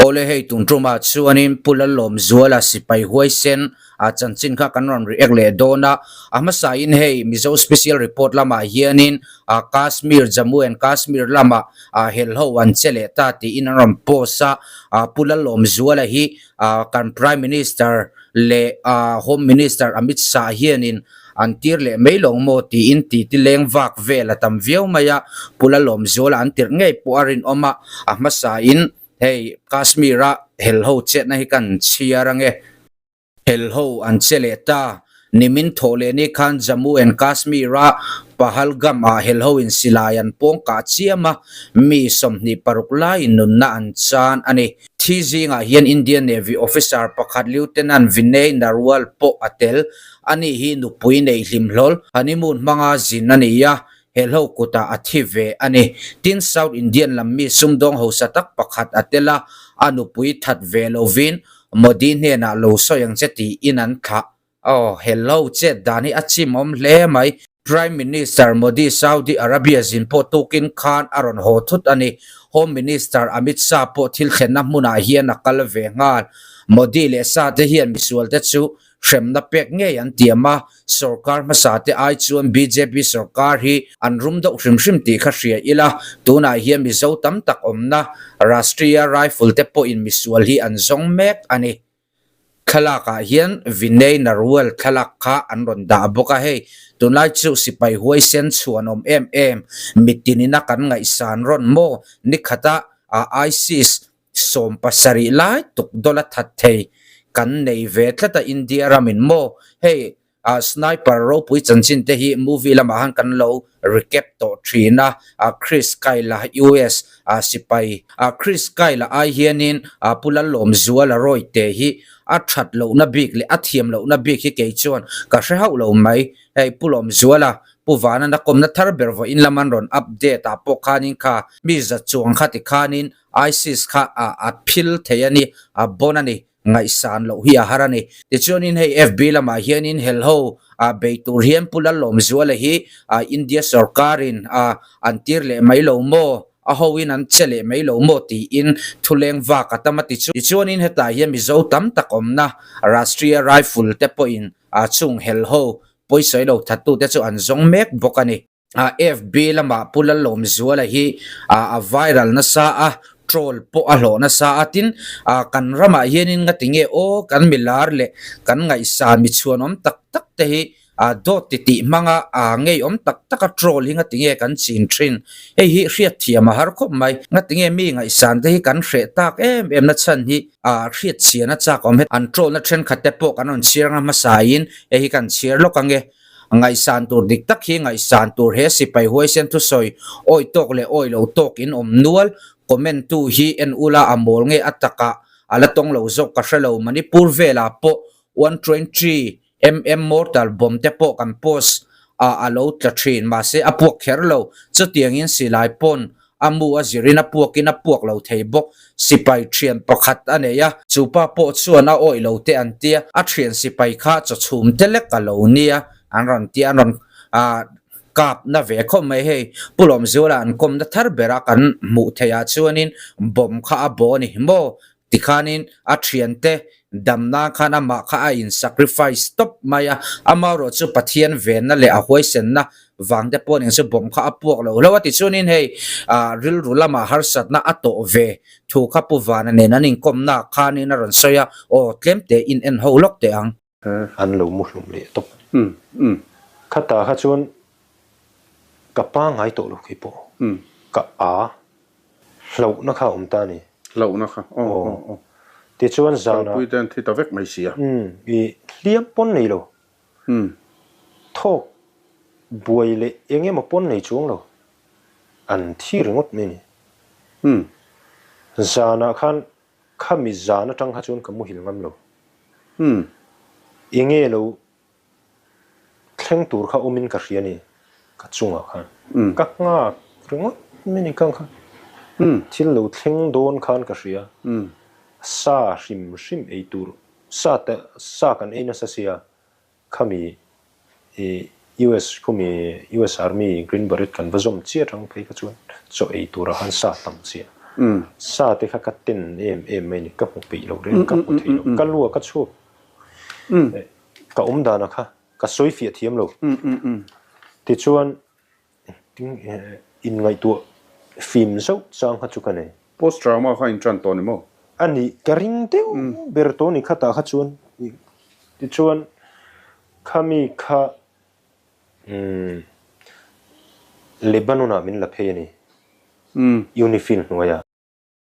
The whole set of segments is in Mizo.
Awle hei tun tumah chuanin Pu Lalawmzuala sipai huaisen a chanchin kha kan rawn react leh dawn a, a hmasain hei Mizo Special Report lamah hianin Kashmir, Jammu and Kashmir lamah helho an che leh ta tiin an rawn post a, Pu Lalawmzuala hi kan Prime Minister leh Home Minister Amit Shah hianin an tir leh mai lo maw tiin titi leng vak vel a tam viau mai a, Pu Lalawmzuala an tirh ngei pawh a rinawm a, a hmasain Hei Kashmir a helho chetna hi kan chhiar ange. Helho an che leh ta. Nimin thawh leh ni khan Jammu and Kashmir a Pahalgam ah helho in silai an pawng kah chiam a, mi 26 laiin nunna an chan a ni. Thi zingah hian Indian Navy officer pakhat Lieutenant Vinay Narwal pawh a tel. Ani hi nupui nei hlim hlawl, honeymoon hmanga zin a ni a, Helho kutah a thi ve a ni. Tin, South Indian lam mi sumdawng hausa tak pakhat a tel a, a nupui that ve lovin Modi hnenah lo sawi ang che tiin an thlah. Aw, hello chet dan hi a chimawm hle mai. Prime Minister Modi Saudi Arabia zin pawh tukin khan a rawn haw thut a ni. Home Minister Amit Shah pawh thil thlenna hmunah hian a kal ve nghal. Modi leh Shah te hian misualte chu hremna pek ngei an tiam a, sorkar hmasa te ai chuan bjp sorkar hi an rum deuh hrim hrim tih kha hria ila, tunah hian Mizo tam tak awmna Rashtriya Rifle te pawhin misual hi an zawng mek a ni. Thlalakah hian Vinay Narwal thlalak kha an rawn dah bawk a, hei tunlai chu sipai huaisen chhuan awm em em, mitinina kan ngaihsan rawn maw nikhata ISIS 70 lai tuk dawla that thei kan nei ve tlat a India ramin maw hei ah sniper ropui chanchin te hi movie lamah han kan lo recap tawh thin a ah Chris Kyle a US ah sipai ah Chris Kyle a ai hianin ah Pu Lalawmzuala Rawite hi a that lohna bik leh a thiam lohna bik hi kei chuan ka hre hauh lo mai hei Pu Lawmzuala Pu Vana na kawmna thar ber vawiin lam an rawn update ah pawh khanin kha mi za chuang kha tikhanin ISIS kha a a phil thei a ni, a bon a ni, ngaihsan loh hi a har a ni. Tichuanin hei FB lamah hianin helho a bei tur hian Pu Lalawmzuala hi a India sorkarin a an tir leh mai lo maw, a hoin an che leh mai lo maw tiin thuleng vak a tam a ti chu. Tichuanin hetah hian Mizo tam tak awmna Rashtriya Rifle te pawhin a chung helho pawisawi lo thattute chu an zawng mek bawk a ni. FB lamah Pu Lalawmzuala hi a viral nasa a, troll pawh a hlawh nasa a, tin kan ramah hianin ngatinge aw kan milar leh kan ngaihsan mi chhuanawm tak tak te hi dawt ti tih hmanga ngeiawm tak taka troll hi ngatinge kan chin thin, hei hi hriatthiam a har khawp mai, ngatinge mi ngaihsan te hi kan hreh tak em em na chhan hi hriat chian a chak awm het, an troll na thenkhat te pawh kan rawn chhiar nga hmasain hei hi kan chhiar lawk ange. Ngaihsan tur dik tak hi ngaihsan tur he sipai huaisen thusawi awi tawk leh awi lo tawk in awm nual. Comment tu hi en ula a mawl nge a takah a la tawng lo zawk ka hre lo. Manipur velah pawh 120 mm mortar bomb te pawh kan post ah a lo tla thin mahse a puak kher lo. Chutiangin silai pawn a mu a zirin a puakin a puak lo thei bawk. Sipai thian pakhat a nei a, chu pa pawh chuan a awih lo te an tia, a thian sipai kha chaw chhum te lek a lo nia an rawn tia, an rawn kap na ve khawp mai. Hei Pu Lawmzuala an kawmna thar bera kan hmuh theih ah chuanin bomb kha a bawh a ni maw Tikhanin a thiante dam nan khan amah kha a in sacrifice tawp mai a, amaherawh chu Pathian venna leh a huaisenna vang te pawh nen chu bomb kha a puak lo hlauh a. Tichuanin hei rilru lamah harsatna a tawh ve thu kha Pu Vana nen an inkawmna khanin a rawn sawi a, aw tlem te in en ho lawk teh ang. An lo mu hlum leh tawp. Khata kha chuan ka pangngai tawh lo khi pawh ka a hlauhna kha a awm ta a ni. Hlauhna kha aw aw aw. Tichuan zanah. Kalpui te an thi ta vek mai sia. I hliam pawn nei lo. Thawk buai leh eng emaw pawn nei chuang lo. An thi ringawt mai a ni. Zanah khan Khami zan atang kha chuan ka muhil ngam lo. Enge lo thleng tur kha awmin ka hria ni ka chungah khan. Ka nghak ringawt mai ni kang kha. Thil lo thleng dawn khan ka hria. Sa hrim hrim ei tur, sa te sa kan ei nasa sia Khami i US khumi US Army Green Beret kan va zawm chiah atang phei kha chuan chaw ei turah khan sa tam chiah. Sa te kha ka ten em em mai ni, ka hmu peih lo reng, ka hmu thei lo, ka lua ka chhuak ka awm dana kha ka sawi fiah thiam lo. Tichuan inngaihtuah fim zauh chang kha chu ka nei. Post trauma kha in tan tawh ni maw? A nih, ka ring deuh ber tawh ni khatah kha chuan. Tichuan khami kha Lebanon ah min la phei a ni, UNIFIL hnuaiah.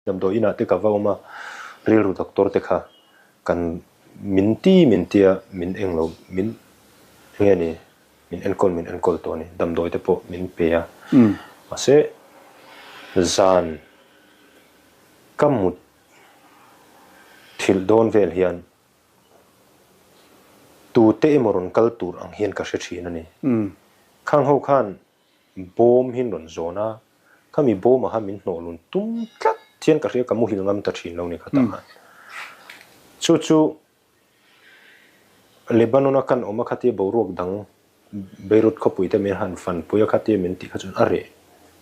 Damdawi inah te ka va awm a, rilru doctor te kha kan min ti min tia min eng lo min nge ni min enkawl min enkawl tawh a ni, damdawi te pawh min pe a. Mahse zan ka mut thilh dawn vel hian Tute emaw rawn kal tur ang hian ka hre thin a ni. Khang ho khan bawm hi an rawn zawn a, khami bawmah khan min hnawh lun tum tlat hian ka hria, ka muhil ngam ta thin lo ni khatah khan. Chu chu Lebanon-a kan awm a khatia boruak dang Beirut khawpui te min han fanpui a khatia min tih kha chuan a reh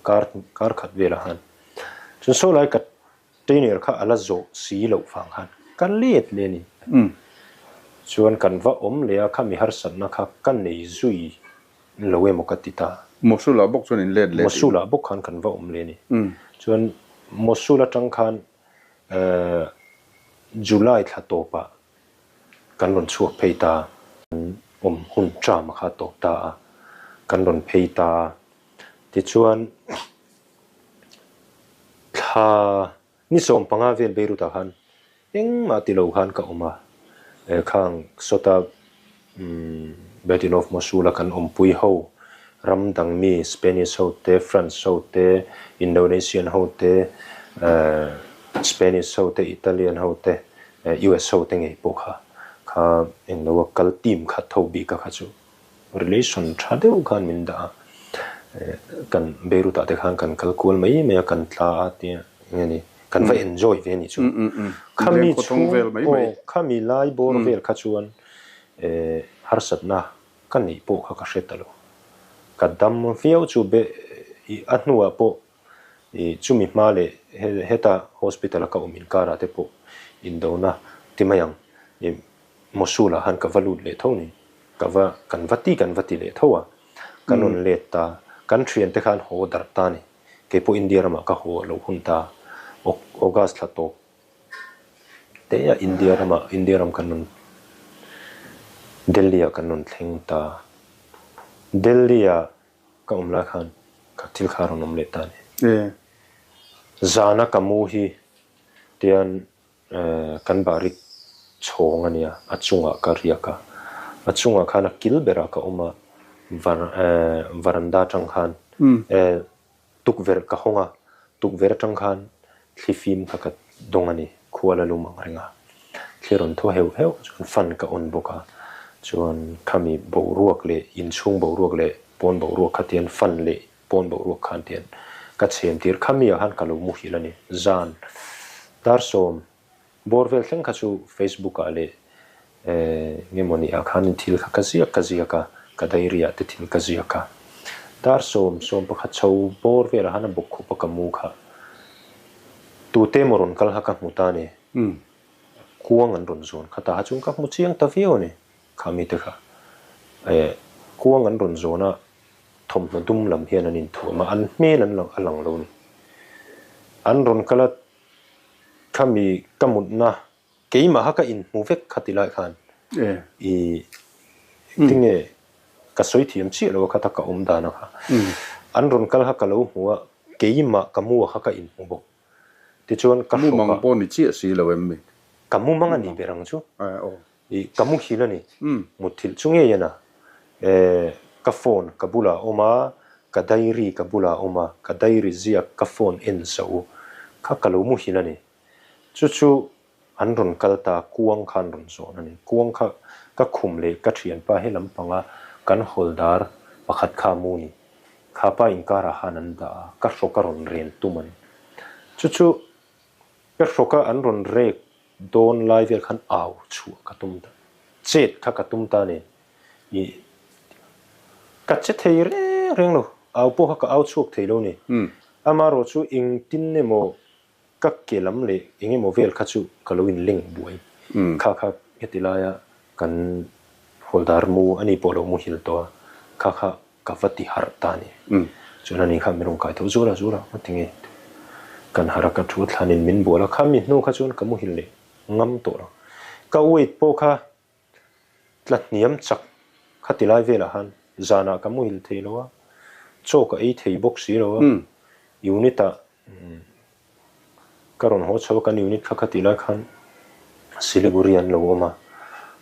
kar kar khat velah khan. Chuan saw lai ka Trainer kha a la zawh si loh vang khan ka let leh a ni. Chuan kan va awm leh a, khami harsatna kha ka nei zui lo emaw ka ti ta. Mosul ah bawk chuan in let leh tih. Mosul ah bawk khan kan va awm leh a ni. Chuan Mosul atang khan July thla tawpah kan rawn chhuak phei ta. Kan awm hun term kha a tawp ta a, kan rawn phei ta a. Tichuan. Thla ni 15 vel Beirut ah khan engmah ti lo khan ka awm a, khang sawta Battle of Mosul a kan awmpui ho ram dang mi Spanish ho te, France ho te, Indonesian ho te, Spanish ho te, Italian ho te, US ho te ngei pawh kha kha englo a kal team khat ho bik a kha chu. Relation tha deuh khan min dah a, kan Beirut ah te khan kan kal kual mai mai a, kan tla a tia eng nge ni, kan va enjoy ve a nih chu. Khami chhung aw khami lai bawr vel kha chuan harsatna ka neih pawh kha ka hre ta lo. Ka dam viau chu be a hnuah pawh chumi hma leh heta hospital a ka awm inkarah te pawh indona ti mai ang. Mosul ah khan ka va lut leh tho ni, ka va kan va ti kan va ti leh tho a, kan rawn let ta, kan thian te khan haw darh ta ni, keipawh India ramah ka haw lo hun ta, August thla tawp te ah India ramah India ram kan rawn Delhi ah kan rawn thleng ta, Delhi ah ka awm lai khan ka thil kha a rawn awm leh ta ni, zana ka mu hi tian Kan barik chhawng a nia, a chungah ka riak a, a chungah khan a kil berah ka awm a, varanda atang khan tukverh ka hawng a, tukverh atang khan thli fim kha ka dawng a ni, khua la lum ang reng a, thli rawn thaw heuh heuh chuan fan ka on bawk a, chuan khami boruak leh inchhung boruak leh pawn boruak kha tian fan leh Pawn boruak khan tian ka chhem tir kha mi ah khan ka lo muhil a ni. Zan dar sawm bawr vel thleng kha chu Facebook ah leh nge maw ni ah khan thil kha ka ziak ka ziak a, ka diary ah te thil ka ziak a. Dar sawm sawm pakhat chho bawr vel ah khan a bawk khup a ka mu kha. Tute emaw rawn kal kha ka hmu ta a ni. Kuang an rawn zawn kha ta kha chuan ka hmu chiang ta viau a ni. Kha mi te kha kuang an rawn zawn a. Thawmhnaw dum lam hian an inthuam a, an hmel an a lang lo ni. An rawn kal a, khami ka mutna keimaha ka inhmu vek kha ti lai khan i tinge ka sawi thiam chiah lo a khata ka awm dan a kha. An rawn kal kha ka lo hmu a, keimah ka mu a kha ka inhmu bawk. Tichuan ka hrawk a. Mumang pawh ni chiah si lo em mi? Ka mumang a ni ber ang chu. I ka muhil a ni. Mutthilh chu ngei a na. E, ka phone ka bulah a awm a, ka diary ka bulah a awm a, ka diary ziak ka phone en zo kha ka lo muhil a ni. Chu chu an rawn kal ta, kuang kha an rawn zawn a ni. Kuang kha ka khum leh ka thianpa he lampanga kan hawldar pakhat kha a mu ni. Kha pa inkarah khan an dah a, ka hrawk a rawn ren tum a ni. Chu chu ka hrawka an rawn rek Dawn lai vel khan au chhuah ka tum ta, chet kha ka tum ta a ni. I ka che thei reng reng lo, au pawh kha ka au chhuak thei lo a ni. Amaherawh chu engtin emaw Ka ke lam leh eng emaw vel kha chu ka lo inleng buai. Kha kha heti laia kan hawldar mu a ni pawh lo muhil tawh a, kha kha ka va ti harh ta a ni. Chuan ani kha min rawn kai tho Zula Zula a ti nge kan harh a, ka thu thlanin min bual a, khami hnu kha chuan ka muhil leh ngam tawh lo. Ka weight pawh kha Tla hniam chak kha ti lai velah khan zanah ka muhil thei lo a, chaw ka ei thei bawk si lo a, unit ah ka rawn haw chho a, kan unit kha kha ti lai khan Siliguri an lo awm a,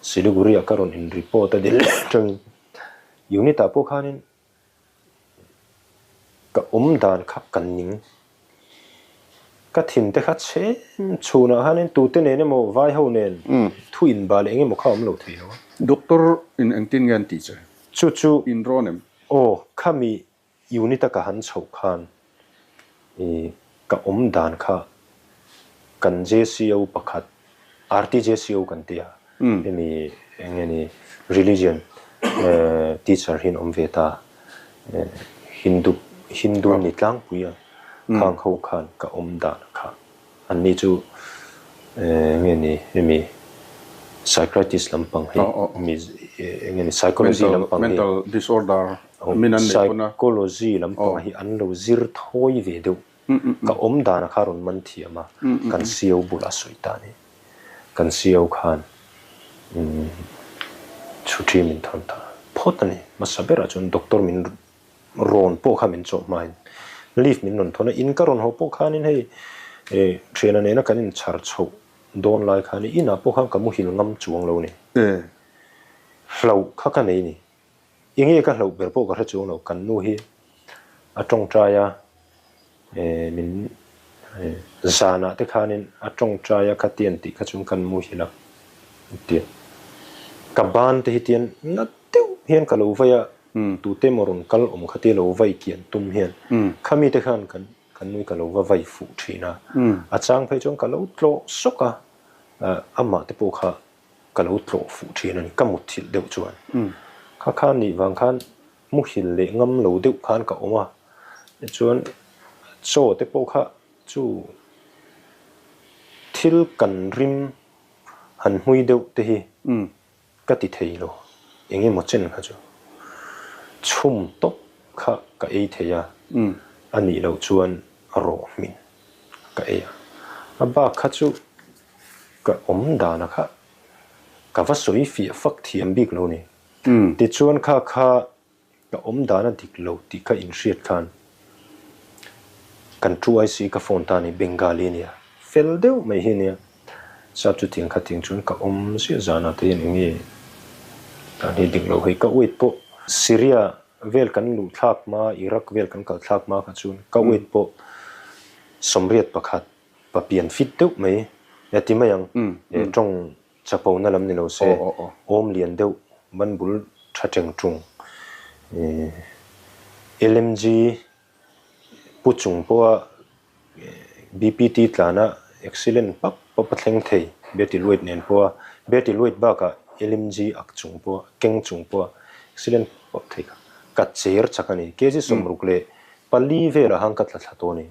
Siliguri ah ka rawn in report a Delhi atangin unit ah pawh khanin Ka awm dan kha ka ning. Ka thin te kha chhem chhunah khanin tute nen emaw vai ho nen thu inbah leh eng emaw kha awm lo thei lo a. Doctor in engtin nge an tih che? Chu chu. In rawn em? Aw, khami unit a ka han chhoh khan i ka awm dan kha kan JCO pakhat RTJCO kan ti a, hemi eng nge ni religion teacher hi an awm ve ta, Hindu Hindu ni tlangpui a, khang ho khan ka awm dan kha an ni chu eng nge ni hemi psychiatrist lampang hi mi eng nge ni psychology lampang hi mental disorder min an neih pawn a psychology lampang hi an lo zir thawi ve deuh. Ka awm dan kha rawn man thiam a, kan CO bulah sawi ta a ni. Kan CO khan chhuṭi min thawn ta phawt a ni. Hmasa berah chuan doctor min rawn pawh kha min chawh hmain leave min rawn thawn a, in ka rawn haw pawh khanin hei thiana nena kan inchhar chhoh dawn lai khan inah pawh khan ka muhil ngam chuang lo a ni. Hlauh kha ka nei a ni. Enge ka hlauh ber pawh ka hre chuang lo, kan nu hi a tawngtai a, min zanah te khanin a tawngtai a khatian tih kha chuan kan muhil a tia. Ka ban te hi tian na deuh hian ka lo vai a, tute emaw rawn kal awm kha tia lo vai kian tum hian khami te khan kan kan nui ka lo va vai fuh thin a, a chang phei chuan ka lo tlawh sawk a, amah te pawh kha ka lo tlawh fuh thin a ni, ka mutthilh deuh chuan. Kha khan nih vang khan muhil leh ngam lo deuh khan ka awm a, tichuan chaw te pawh kha chu thil kan rim han hmui deuh te hi ka ti thei lo, eng emaw chen kha chu chhum tawp kha ka ei thei a, a nih loh chuan rawh hmin ka ei a, a bak kha chu Ka awm dana kha ka va sawi fiah fak thiam bik lo ni. Tichuan kha kha ka awm dana dik lo tih ka inhriat khan kan two IC ka phone ta ni Bengali ania fel deuh mai hi ania sap chu tiang kha tiang chuan ka awm ziah zana te hian eng nge dan hi dik lo hei ka weight pawh Syria vel kan luh thlak hma Iraq vel kan kal thlak hma kha chuan ka weight pawh 81 Papian fit deuh mai e ti mai ang, e tawng chapona lam ni lo se, awm lian deuh, ban bul tha teng tung, e LMG pu chung pawha BPT tlana accident pap pap a thleng thei, battle weight nen pawha battle weight bakah LMG ak chung pawha keng chung pawha accident pap thei kha ka cher chak a ni, kg 64 velah khan ka tla thla tawh a ni,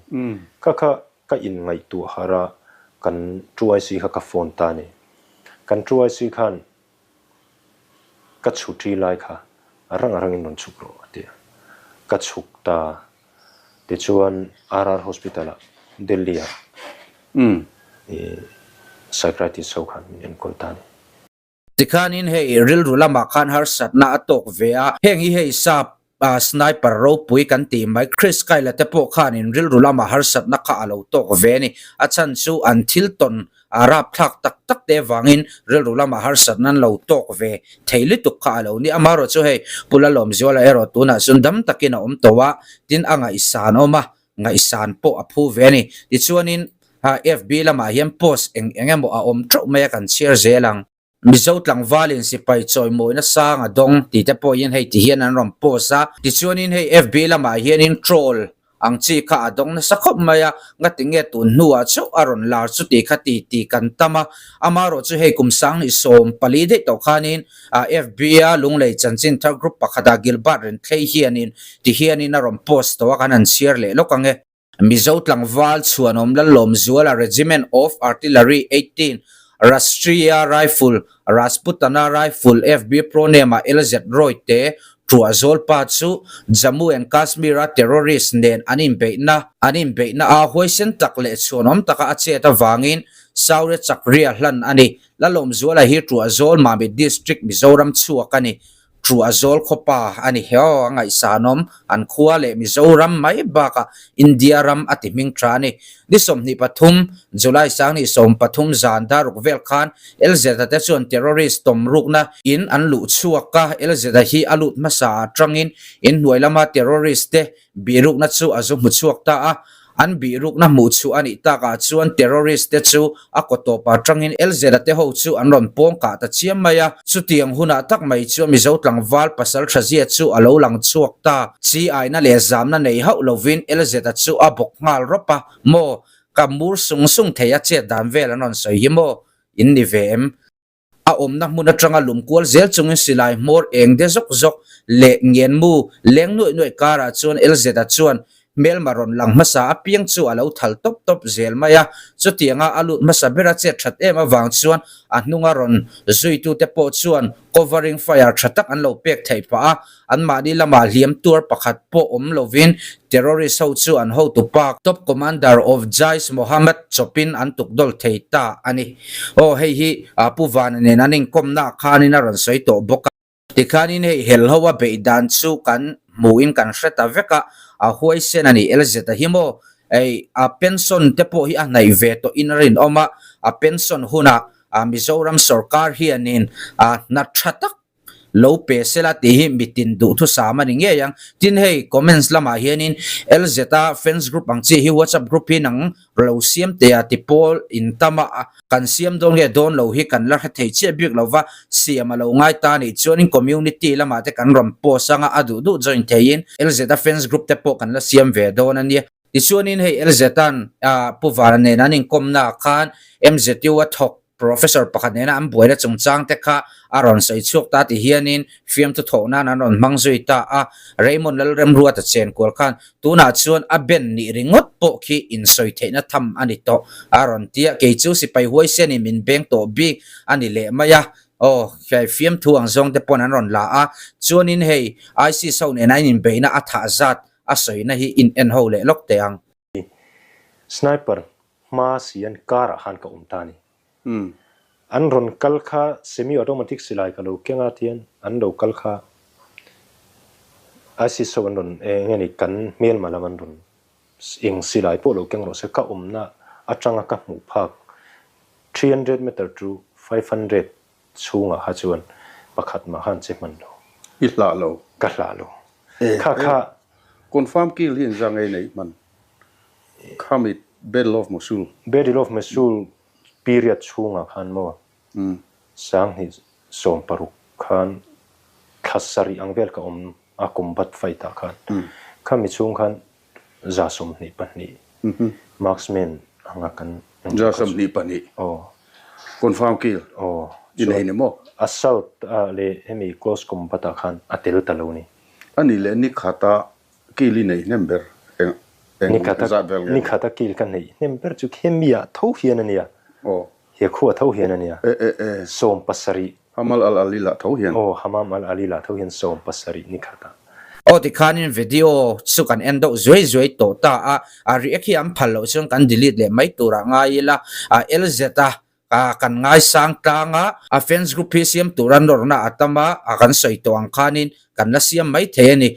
kha kha Ka inngaihtuah harh a, kan TYC kha ka phone ta a ni. Kan TYC khan ka chhuṭi lai kha a rang a rangin rawn chhuk rawh a ti a. Ka chhuk ta. Tichuan RR Hospital-ah Delhi-ah psychiatrist ho khan min enkawl ta a ni. Tikhanin hei rilru lamah khan harsatna a tawk ve a, heng hi hei sap sniper ropui kan tih mai Chris Kyle-a te pawh khanin rilru lamah harsatna kha a lo tawk ve a ni. A chhan chu an thil tawn rapthlak tak tak te vangin rilru lamah harsatna an lo tawk ve thei lutuk kha a lo ni. Amaherawh chu hei Pu Lalawmzuala erawh tunah chuan dam takin a awm tawh a, tin a ngaihsan awm a, ngaihsan pawh a phu ve a ni. Tichuanin FB lamah hian post eng eng emaw a awm teuh mai a kan chhiar zel ang. Mizo tlangvalin sipai chawimawina sang a dawng tih te pawhin hei ti hian an rawn post a. Tichuanin hei FB lamah hianin troll ang chi kha a dawng nasa khawp mai a, ngatinge tun hnuah chauh a rawn lar chu tih kha ti ti kan tam a. Amaherawh chu hei kum 2014 daih tawh khanin FB a Lunglei chanchin thar group pakhatah Gilbert Renthlei hianin ti hianin a rawn post tawh a kan han chhiar leh lawk ang e. Mizo tlangval chhuanawm Lallawmzuala Regiment of Artillery 18, Rashtriya Rifle, Rajputana Rifle FB Pro name-ah LZ Roy te Truahzawl pa chu Jammu and Kashmir-a terrorist nen an inbeihna an inbeihna a huaisen tak leh chhuanawm taka a chet avangin Shaurya Chakriya hlan a ni. Lalawmzuala hi Truahzawl Mamit District Mizoram chhuak a ni. Truahzawl khawpa a ni. Aw a ngaihsanawm an khua leh Mizoram mai bakah India ram a ti hming tha a ni. Ni 23, July 2013 zan daruk vel khan LZ-a te chuan terrorist tawm rukna in an luh chhuak a, LZ-a hi a lut hmasa atangin inhnuai lama terrorist te bihrukna chu a zu hmu chhuak ta a, an bihrukna hmuh chhuah a nih takah chuan terrorist te chu a kaw tawp atangin LZ-a te ho chu an rawn pawng kah ta chiam mai a, chutiang hunah tak mai chuan Mizo tlangval pasal tha zia chu a lo lang chhuak ta, chi aina leh zamna nei hauh lovin LZ-a chu a bawk nghal rawp a, maw ka mur sung sung thei a chet dan vel an rawn sawi hi maw? In ni ve em? A awmna hmun atanga lum kual zel chungin silai hmawr eng de zawk zawk leh ngenmu leng nuaih nuaih karah chuan LZ-a chuan hmelma rawn lang hmasa apiang chu a lo thal tawp tawp zel mai a. Chutianga a lut hmasa bera chet that em avang chuan a hnunga rawn zuitute pawh chuan covering fire tha tak an lo pek theih pah a. Anmahni lamah hliam tuar pakhat pawh awm lovin terrorist ho chu an hotupa Top Commander of Jaish Mohammed chawpin an tukdawl thei ta a ni. Aw hei hi Pu Vana nen an inkawmna ah khanin a rawn sawi tawh bawk a. Tikhanin hei hel ho a beih dan chu kan hmuhin kan hre ta vek a, a huaisen a ni LZ a hi maw? Hei a pension te pawh hi a hnaih ve tawhin a rinawm a, a pension hunah Mizoram sawrkar hianin hna tha tak lo pe sela tih hi mitin duhthusam a ni ngei ang. Tin hei comments lamah hianin LZ a fans group ang chi hi WhatsApp group hi nang lo siam teh a ti pawl in tam a, kan siam dawn nge dawn lo hi kan la hre thei chiah bik lo va, siam a lo ngai ta nih chuanin community lamah te kan rawn post anga a duh duh join theiin LZ a fans group te pawh kan la siam ve dawn a nia. Tichuanin hei LZ a'n Pu Vana nen an inkawmna ah khan MZU a thawk Professor pakhat nena an buaina chungchang te kha a rawn sawi chhuak ta ti hianin fiamthu thawh nan an rawn hmang zui ta a, Raymond Lalremruata chen kual khan tunah chuan a ben nih ringawt pawh khi insawi theihna tham a ni tawh a rawn ti a, kei chu sipai huaisenin min beng tawh bik a ni leh mai a, aw hei fiamthu ang zawng te pawn an rawn la a, chuanin hei ISIS ho nena in inbeihna a thah zat a sawina hi in en ho leh lawk teh ang. Sniper Hma si an car ah khan ka awm ta a ni. An rawn kal kha semi automatic silai ka lo keng a tian an lo kal kha ISIS ho an rawn eng nge ni kan hmelma lam an rawn eng silai pawh lo keng rawh se ka awmna atanga ka hmuh phak 300 meter to 500 chhungah kha chuan pakhat mah khan che hman lo. I hlah lo. Ka hlah lo. Kha kha. Confirm kill hi engzah nge i neih hman? Khami Battle of Mosul. Battle of Mosul period chhungah khan maw 2016 khan thla sarih ang vel ka awm a combat fight ah khan khami chhung khan 22 marksman anga kan 22 aw confirm kill aw i nei ni maw? Assault ah leh hemi close combat ah khan a tel ta lo ni. Ani leh ni khata Kil i neih hnem ber eng eng zat vel nge? Ni khata kil ka neih hnem ber chu khemia tho hian a nia. Aw. He khua tho hian a nia. E e e. 70. Hamal al Alila tho hian. Aw, Hamam al Alila tho hian 70 ni khata. Aw tikhanin video chu kan en deuh zuai zuai tawh ta a, a react hi an phal loh chuan kan delete leh mai turah ngai ila, a LZ a kan ngaisang tlang a, a fans group hi siam tur a nawrna a tam a, a kan sawi tawh ang khanin kan la siam mai thei a ni.